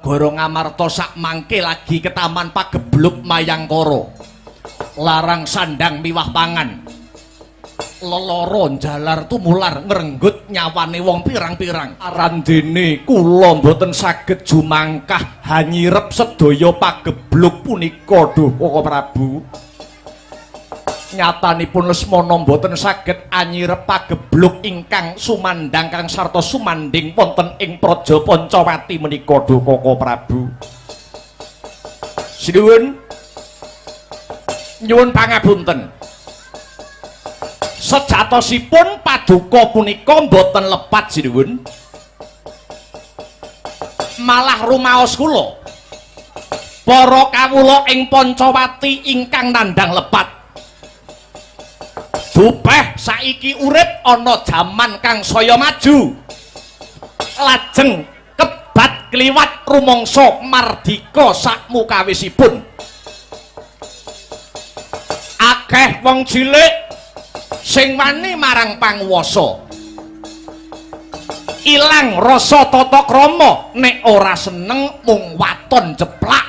Negara Ngamarta sakmangke lagi ketaman pagebluk Mayangkara. Larang sandang miwah pangan. Lelara njalar tumular ngrenggut nyawane wong pirang-pirang. Arandene kula mboten saged jumangkah hanyirep sedaya pagebluk punika duh Koko Prabu. Nyatanipun Lesmana mboten saged anyirep pagebluk ingkang sumandhang kang sarta sumandhing wonten ing Praja Pancawati menika duh Koko Prabu. Sinuwun, nyuwun pangapunten. Sejatosipun paduka punika mboten lepat sinuwun. Malah rumaos kula para kawula ing Pancawati ingkang nandhang lepat. Dupeh saiki urip ana jaman kang saya maju. Lajeng kebat kliwat rumangsa mardika sakmukawisipun. Akeh wong cilik sing wani marang panguwasa. Ilang rasa tata krama nek ora seneng mung waton jeplak.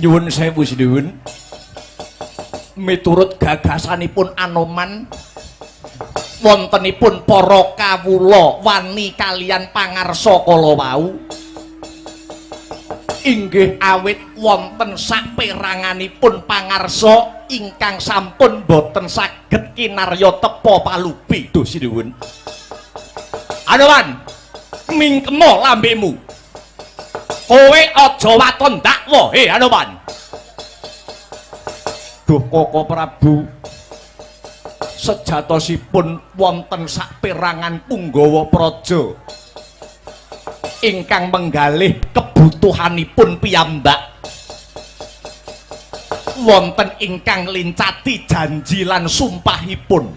Nyuwun sewu sinuwun. Miturut gagasanipun Anoman wontenipun para kawula wani kalian pangarsa kala wau inggih awit wonten saperanganipun pangarsa ingkang sampun boten saged kinarya tepa palupi. Duh sinuwun. Anoman, mingkema lambemu. Kowe aja waton dakwa, he Anoman. Duh Koko Prabu, sejatosipun wonten saperangan punggawa praja ingkang menggalih kebutuhanipun piyambak, wonten ingkang lincati janji lan sumpahipun,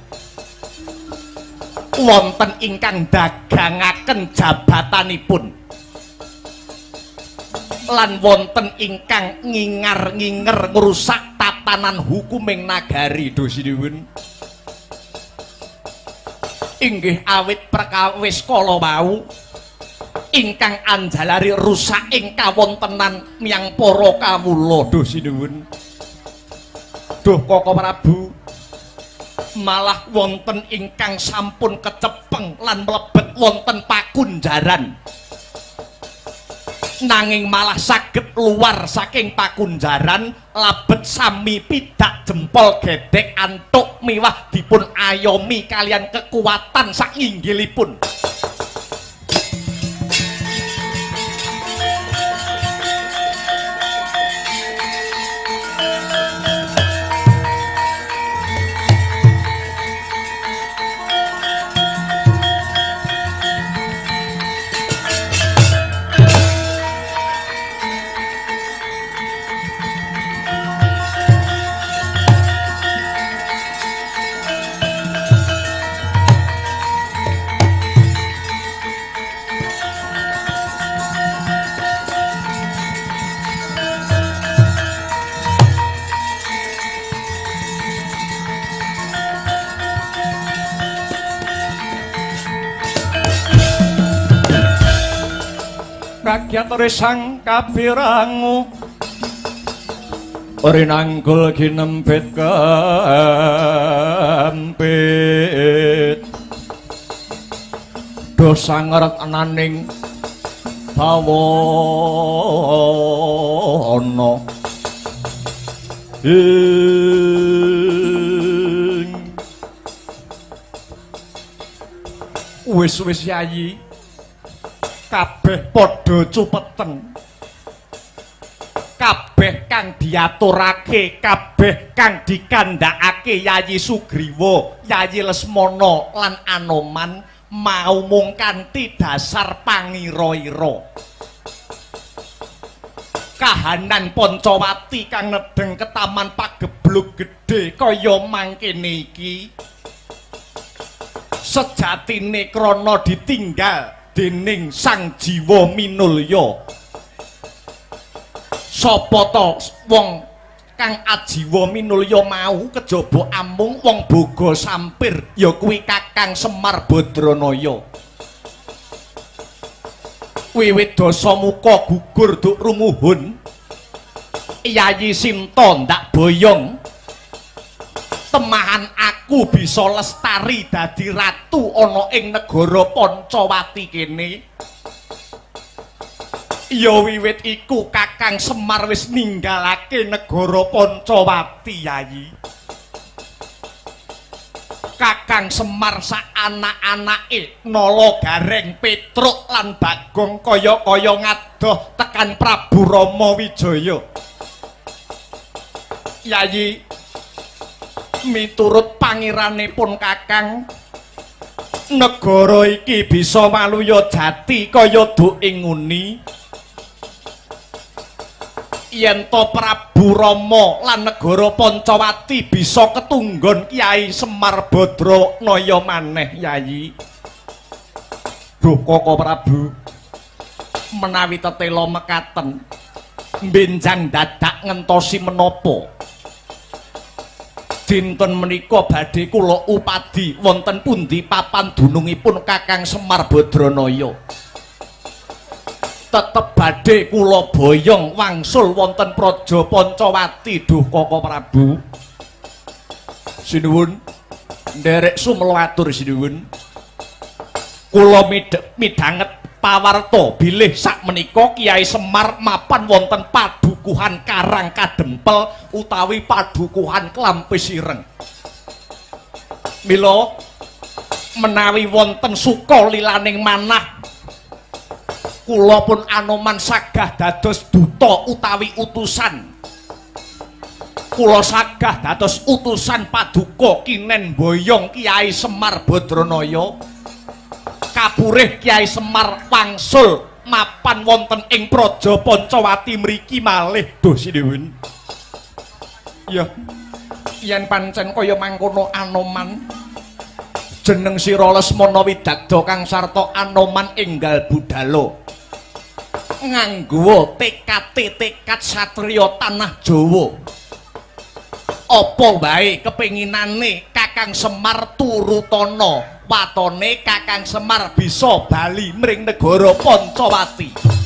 wonten ingkang dagangaken jabatanipun, lan wonten ingkang ngingar-nginger ngrusak tatanan hukuming nagari. Duh sinuwun. Inggih awit perkawis kala wau ingkang anjalari rusak ing kawontenan miyang para kawula. Duh sinuwun. Duh Koko Prabu, malah wonten ingkang sampun kecepeng lan mlebet wonten pakunjaran, nanging malah saged luar saking pakunjaran labet sami pidak jempol gedhek antuk miwah dipun ayomi kalian kekuatan sakinggilipun. Kakyat resang kapirangu rinanggul ginempit kempit dosa ngretnaning bawana ing wis-wis yayi kabeh padha cupeten, kabeh kang diaturake, kabeh kang dikandhakake Yayi Sugriwa, Yayi Lesmana lan Anoman mau mung kanthi dasar pangira-ira. Kahanan Pancawati kang nedheng ketaman pageblug gedhe kaya mangkene iki sejatine krana ditinggal dening Sang Jiwa Minulya. Sapa ta wong kang ajiwa minulya mau kejaba amung wong boga sampir, ya kuwi Kakang Semar Badranaya. Wiwit Dasamuka gugur duk rumuhun, Yayi Sinta ndak boyong. Temahan aku bisa lestari dadi ratu ana ing negara Pancawati kene. Ya wiwit iku Kakang Semar wis ninggalake negara Pancawati, Yayi. Kakang Semar sak anak-anake Nala Gareng, Petruk lan Bagong kaya-kaya ngadoh tekan Prabu Rama Wijaya. Yayi, miturut pangeranipun Kakang, negara iki bisa maluya jati kaya duk ing nguni. Yen to Prabu Rama lan negara Pancawati bisa ketunggon Kyai Semar Badranaya maneh, Yayi. Duh Koko Prabu, menawi tetela mekaten benjang dadak ngentosi menapa? Dinten menika badhe kula upadi wonten pundi papan dunungipun Kakang Semar Badranaya. Tetep badhe kula boyong wangsul wonten Praja Pancawati. Duh Koko Prabu, sinuwun nderek sumela atur sinuwun. Kula midhanget pawarta bilih sakmenika Kyai Semar mapan wonten padukuhan Karang Kadempel utawi padukuhan Klampis Ireng. Mila menawi wonten suka lilaning manah, kula pun Anoman sagah dados duta utawi utusan. Kula sagah dados utusan paduka kinen boyong Kyai Semar Badranaya. Kapurih Kyai Semar wangsul mapan wonten ing Praja Pancawati mriki malih. Duh sinuwun. Ya, yen pancen kaya mangkono Anoman, jeneng sira Lesmana Widagda kang sarta Anoman enggal budala nganggo tekate tekad satriya tanah Jawa. Apa wae kepinginane Kakang Semar turutana, watone Kakang Semar bisa bali mring negara Pancawati.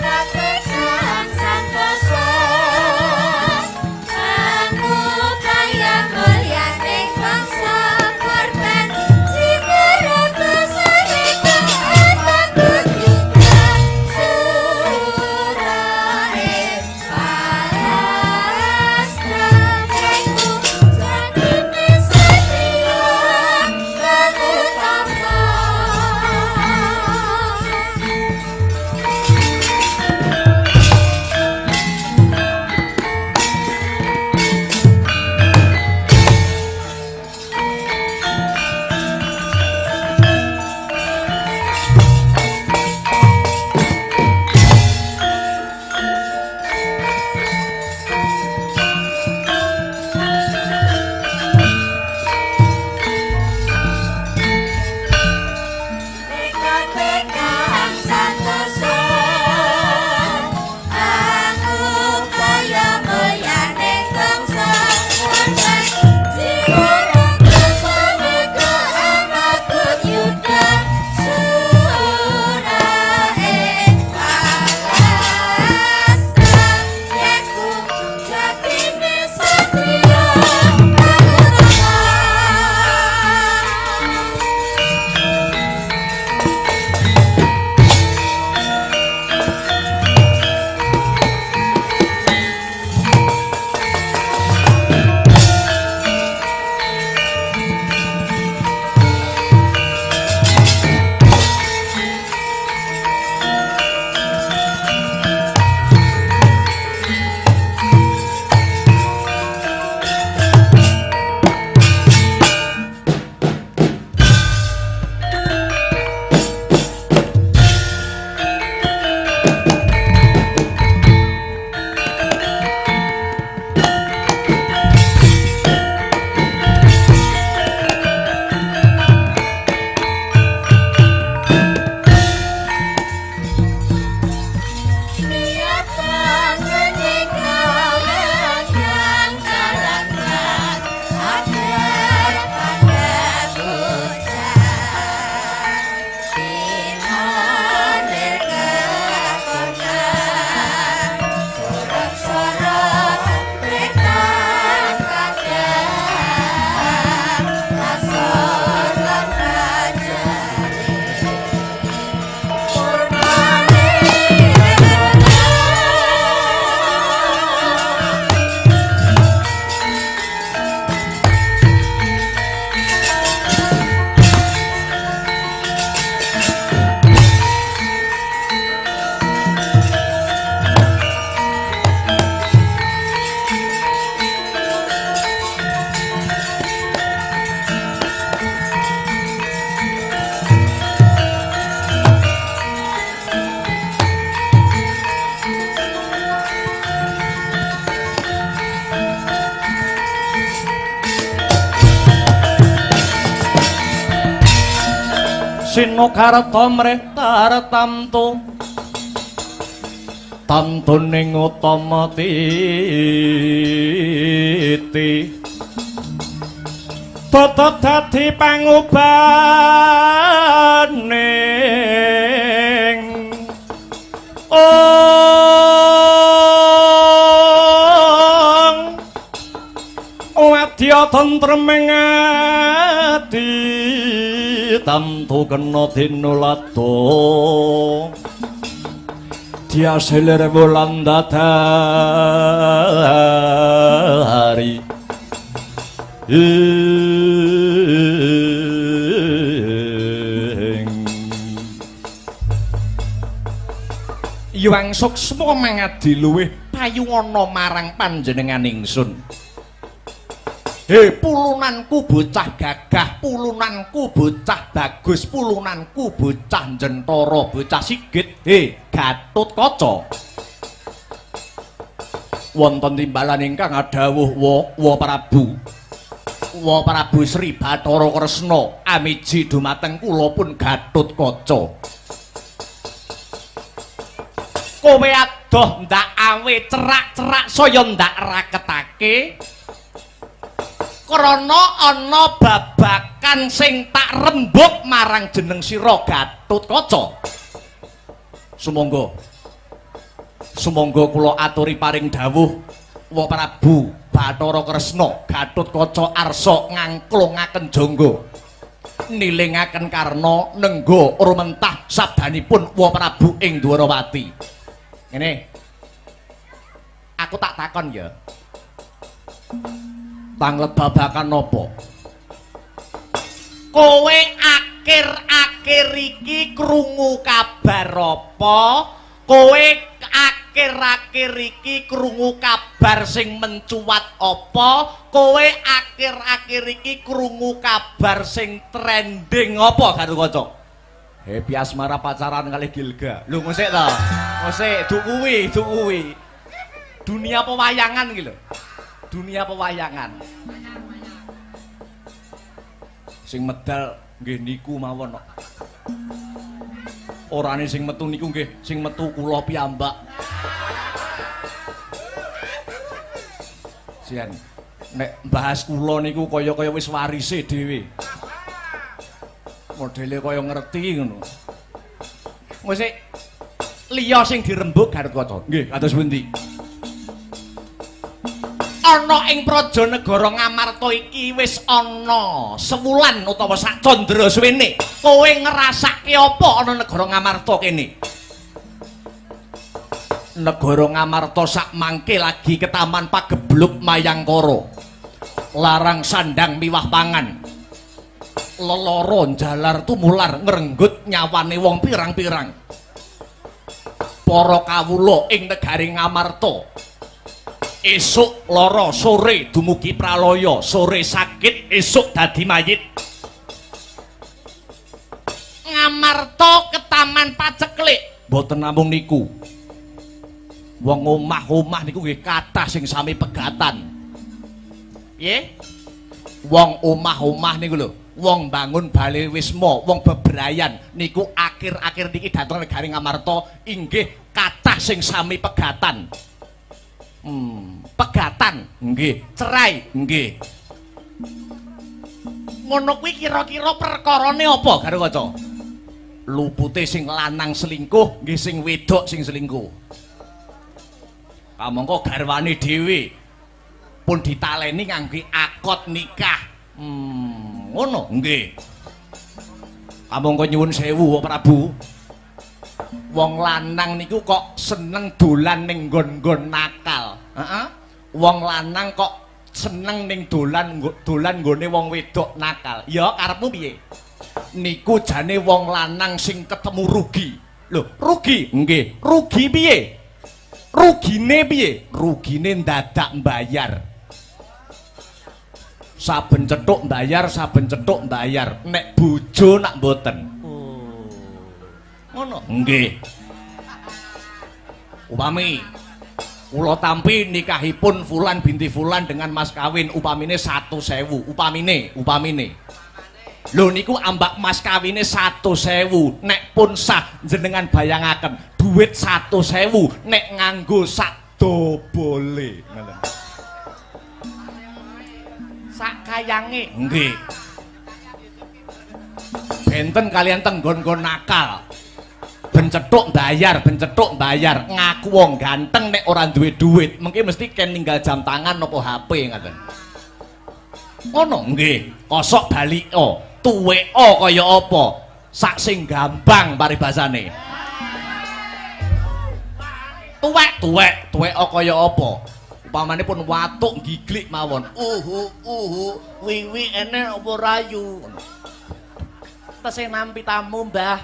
Kakang santosa. Sinokarta mrih tartamtu tamtuning utama titi tetep dadi pangubaning ong wadya tentreming ati tamtu kena dinulado diasilir wulan dadari ing Hyang Suksma mangadi luwih payungana marang panjenengan ingsun. He pulunanku bocah gagah, pulunanku bocah bagus, pulunanku bocah jentara, bocah sigit, he Gatotkaca. Wonten timbalan ingkang adhawuh wa Prabu. Wa Prabu Sri Bathara Kresna amiji dumateng kula pun Gatotkaca. Kowe adoh ndak awe cerak-cerak saya ndak raketake. Krana ana babakan sing tak rembug marang jeneng sira Gatotkaca. Sumangga. Sumangga kula aturi paring dawuh wa Prabu Bathara Kresna Gatotkaca arsa ngangklungaken jangga. Nilingaken karna nengga rumentah sabdanipun wa Prabu ing Dwarawati. Ngene. Aku tak takon ya. Tanglet babakan napa? Kowe akhir-akhir iki krungu kabar apa? Kowe akhir-akhir iki krungu kabar sing mencuat apa? Kowe akhir-akhir iki krungu kabar sing trending apa Gatotkaca? Happy Asmara pacaran kali Gilga. Lho ngosik ta? Ngosik duk kuwi, duk kuwi. Dunia pewayangan iki lho. Dunia pewayangan. Sing medal nggih niku mawon kok. Orane sing metu niku nggih sing metu kula piyambak. Sian, nek bahas kula niku kaya-kaya wis warise dhewe. Modele kaya ngerti ngono. Wis liya sing dirembug Gatotkaca. Nggih, kados pundi? Ana ing praja negara Ngamarta iki wis ana sewulan utawa sak candra suwene. Kowe ngrasake apa ana negara Ngamarta kene? Negara Ngamarta sak mangke lagi ketaman pagebluk Mayangkara. Larang sandang miwah pangan. Lelara njalar tumular ngrenggut nyawane wong pirang-pirang. Para kawula ing negari Ngamarta esuk lara sore dumugi pralaya, sore sakit esuk dadi mayit. Ngamarta ketaman paceklik. Mboten namung niku. Wong omah-omah niku nggih kathah sing sami pegatan. Piye? Wong omah-omah niku lho, wong bangun bale wisma, wong bebrayan niku akhir-akhir niki dhateng negari Ngamarta inggih kathah sing sami pegatan. Pegatan nggih, cerai nggih. Ngono kuwi kira-kira perkarane apa Gatotkaca? Lupute sing lanang selingkuh nggih sing wedok sing selingkuh. Kamangka garwane dhewe pun ditaleni ngangge akad nikah. Ngono nggih. Kamangka nyuwun sewu Prabu. Wong lanang niku kok seneng dolan ning nggon-nggon nakal. Heeh. Wong lanang kok seneng ning dolan dolan nggone wong wedok nakal. Ya karepmu piye? Niku jane wong lanang sing ketemu rugi. Lho, rugi? Nggih. Rugi piye? Rugine piye? Rugine ndadak mbayar. Saben cethuk mbayar, saben cethuk mbayar. Nek bojo nak mboten. Ngono. Nggih. Upami kula tampi nikahipun Fulan binti Fulan dengan mas kawin upamine 1.000, upamine, upamine. Lho niku ambak mas kawine 100.000 nek pun sah jenengan bayangaken duit 100.000 nek nganggo sak dobole ngoten. Sak kayange nggih. Benten kalian tenggon-nggon nakal. Bencethuk bayar, bencethuk bayar, ngaku wong ganteng nek ora duwe duit, mengki mesti ken ninggal jam tangan napa HP ngoten. Ngono nggih, kosok baliko, tuweka kaya apa? Sak sing gampang paribasane. Tuwek, tuwek, tuweka kaya apa? Upamane pun watuk giglik mawon. Uhu, uhu, wiwi enek apa rayu? Ngono. Tesih nampi tamu, Mbah.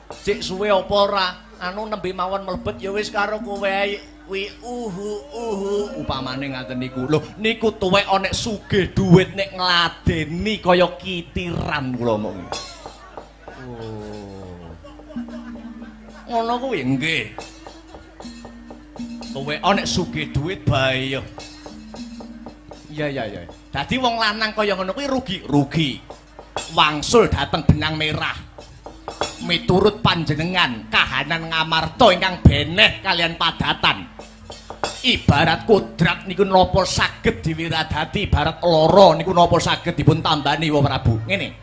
Cik suwe apa ora? Anu nembe mawon mlebet ya wis karo kowe ae. Wi uhu uhu upamane ngaten niku. Lho niku tuwek nek sugih dhuwit nek ngladeni kaya kitiran kula omong. Oh. Ngono kuwi nggih. Tuwek nek sugih dhuwit bae. Iya iya iya. Dadi wong lanang kaya ngono kuwi rugi, rugi. Wangsul dateng benang merah. Miturut panjenengan kahanan Ngamarta ingkang beneh kalian padatan. Ibarat kodrat niku napa saged diwiradati, ibarat lara niku napa saged dipun tambani Wa Prabu. Ngene.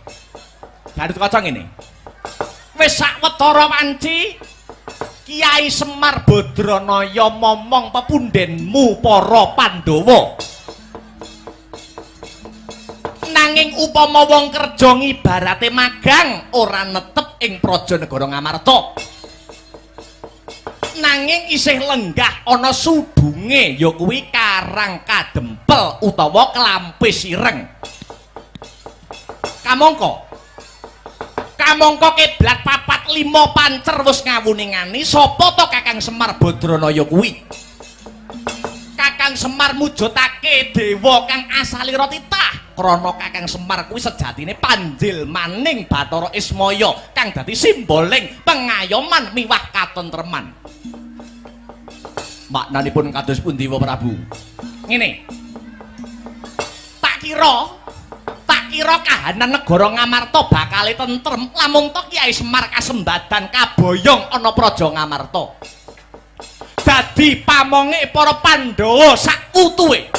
Gatotkaca ngene. Wis sawetara wanci Kiai Semar Badranaya momong pepundhenmu para Pandhawa. Nanging upama wong kerja ngibarate magang ora netep ing praja negara Ngamarta. Nanging isih lenggah ana sudunge ya kuwi Karang Kadempel utawa Klampis Ireng. Kamangka kamangka kiblat 4 5 pancer wis ngawuningani sapa to Kakang Semar Badranaya kuwi. Kakang Semar mujudake dewa kang asalira titah. Krana Kakang Semar kuwi sejatine panjil maning Bathara Ismaya kang dadi simboling pengayoman miwah katentreman. Maknanipun kados pundi Wa Prabu? Ngene. Tak kira kahanan negara Ngamarta bakale tentrem lamun to Kyai Semar kasembadan kaboyong ana praja Ngamarta. Dadi pamonge para Pandhawa sak utuhe.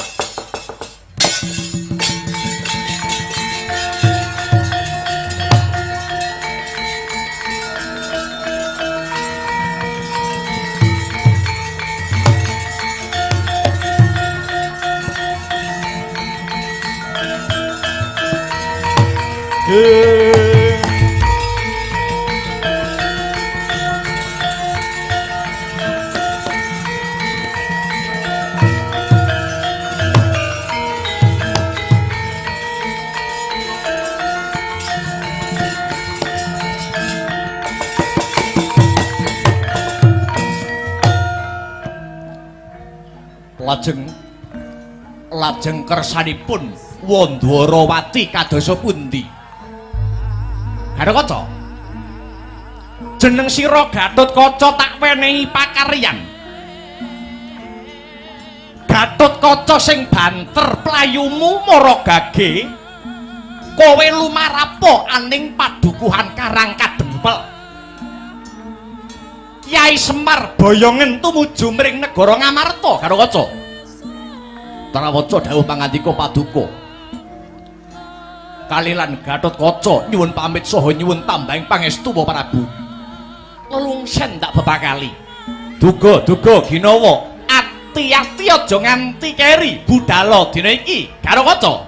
Lajeng kersanipun Wandwarawati kadosa pundi? Gatotkaca. Jeneng sira Gatotkaca tak wenehi pakaryan. Gatotkaca sing banter playumu mara gage, kowe lumarapa aning padukuhan Karang Kadempel. Kyai Semar boyongen tumuju mring negara Ngamarta. Gatotkaca. Trawaca dawuh pangandika paduka. Kalilan Gatotkaca nyuwun pamit saha nyuwun tambahing pangestu Wa Prabu. Lelungsen tak bebakali. Duga duga ginawa, ati-ati aja nganti keri budala dina iki. Gatotkaca.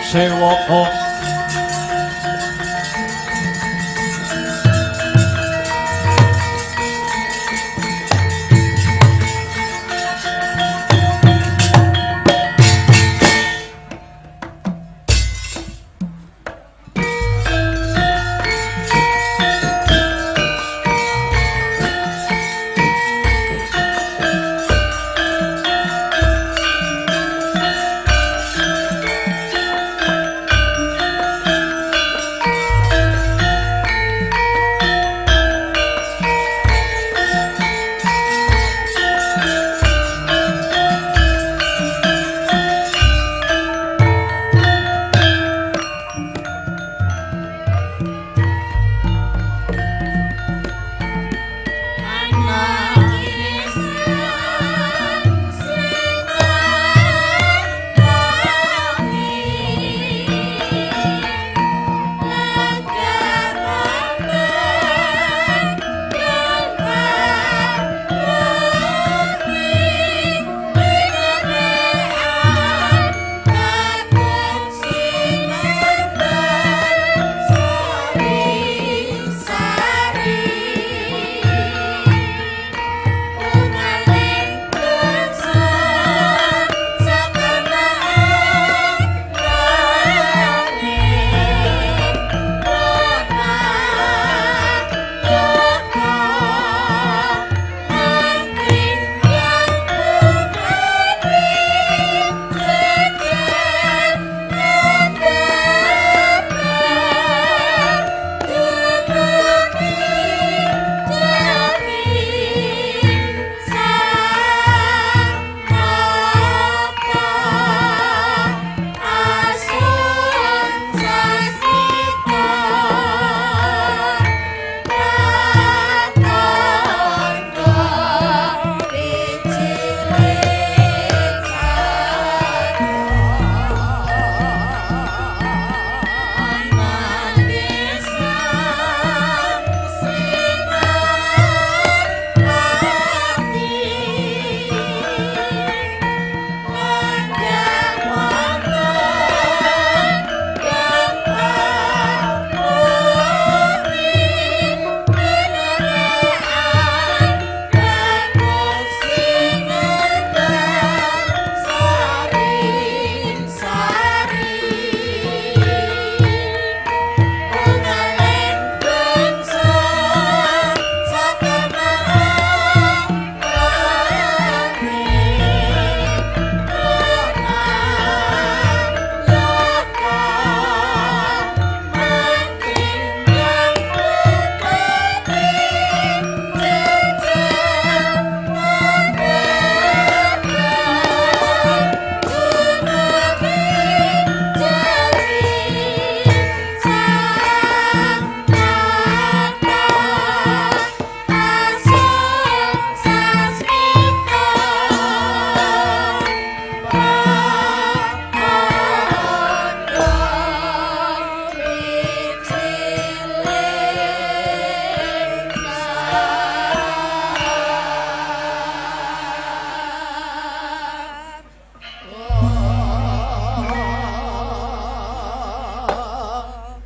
Sewaka.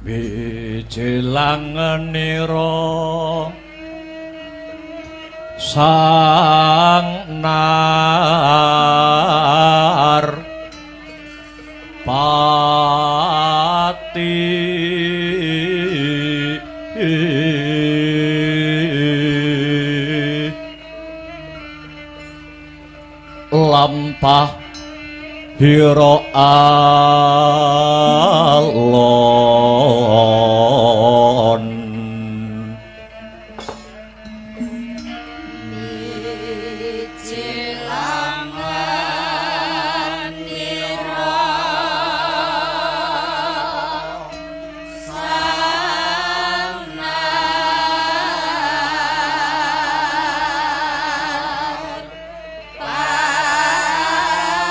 Wijilangenira sang nar pati lampah hira alon. Pati.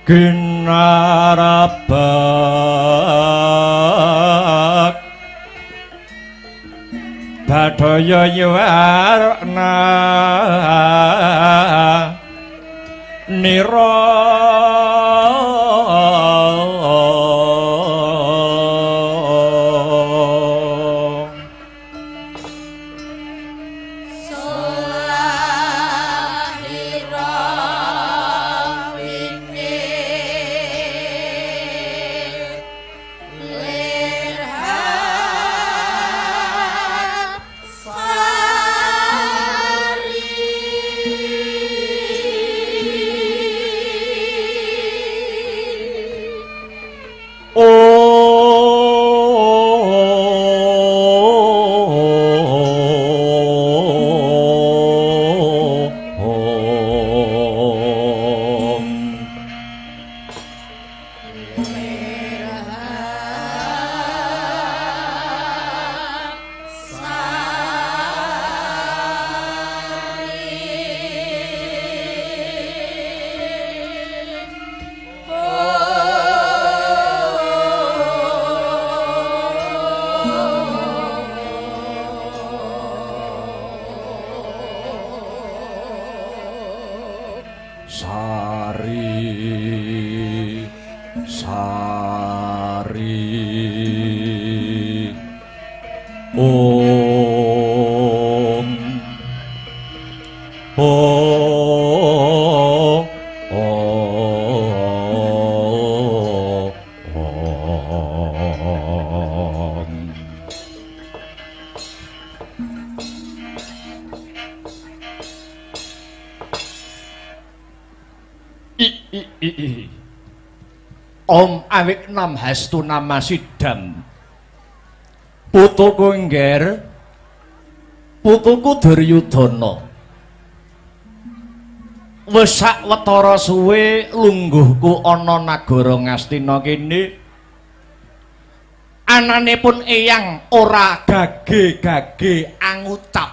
Ginarabak Badaya yuwarna nira. Sari Sari Om Om Om. I. Om awik nam hastu nama sidam. Putuku ngger, putuku Duryudana. Wis sak wetara suwe lungguhku ana nagara Ngastina kene. Anane pun eyang ora gage-gage angucap.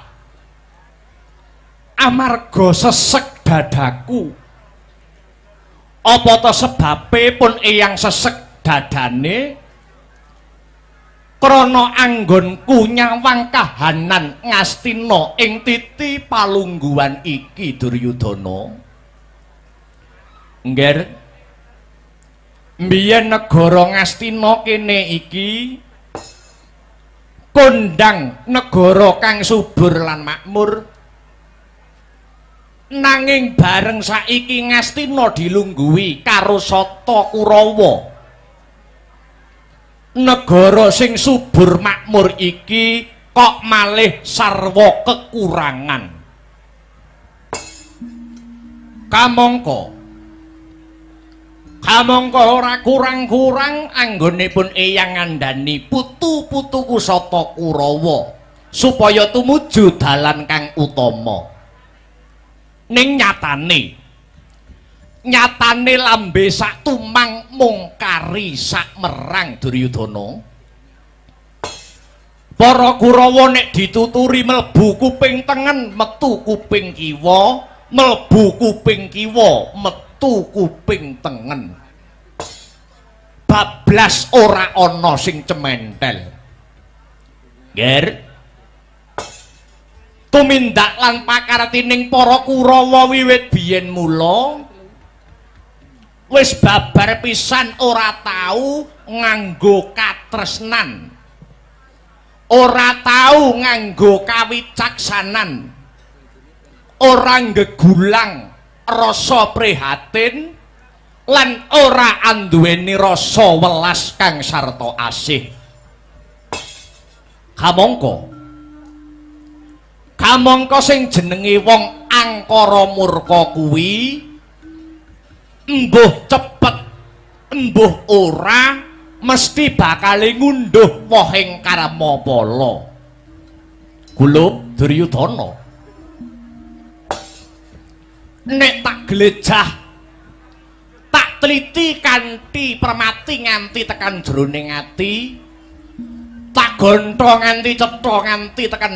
Amarga sesek dadaku. Apa ta sebabe pun eyang sesek dadane? Krana anggonku nyawang kahanan Ngastina ing titi palungguhan iki Duryudana. Ngger, mbiyen negara Ngastina kene iki kondang negara kang subur lan makmur. Nanging bareng saiki Ngastina dilungguhi karo Sata Kurawa. Negara sing subur makmur iki kok malih sarwa kekurangan. Kamangka kamangka ora kurang-kurang anggonipun eyang ngandhani putu-putuku Sata Kurawa supaya tumuju dalan kang utama. Ning nyatane nyatane lambe sak tumang mung kari sak merang Duryudana. Para Kurawa nek dituturi mlebu kuping tengen metu kuping kiwa, mlebu kuping kiwa metu kuping tengen. Bablas ora ana sing cementel. Ngger, tumindak lan pakartining para Kurawa wiwit biyen mula wis babar pisan ora tau nganggo katresnan, ora tau nganggo kawicaksanan, ora nggegulang rasa prihatin lan ora anduweni rasa welas kang sarta asih. Kamangka kamangka sing jenenge wong angkara murka kuwi embuh cepet embuh ora mesti bakal ngunduh wohing karma pala. Gulub Duryudana, nek tak glejah tak teliti kanthi permati nganti tekan jroning ati, tak gontho nganti cetha nganti tekan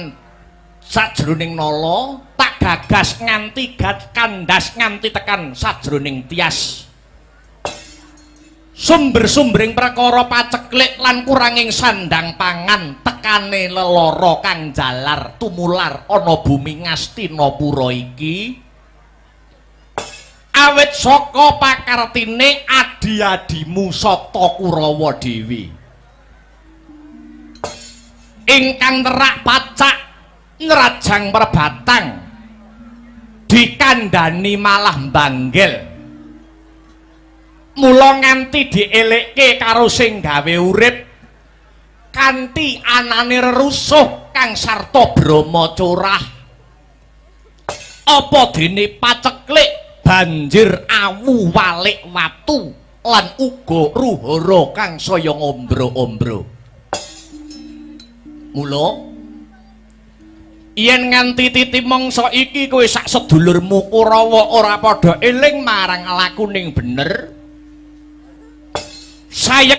sajroning nala, tak gagas nganti kandas nganti tekan sajroning tias. Sumber-sumbering perkara paceklik lan kuranging sandang pangan tekane lelara kang jalar tumular ana bumi Ngastinapura iki awit saka pakartine adi-adimu Sata Kurawa dhewe ingkang terak pacak ngrajang perbatang dikandani malah mbanggel. Mula nganti dielekke karo sing gawe urip kanthi anane rerusuh kang sarta brama curah, apa dene paceklik banjir awu walik watu lan uga ruhara kang saya ngombro-ombro. Mula yen nganti titi mangsa iki kowe sak sedulurmu Kurawa ora padha eling marang lakuning bener, saya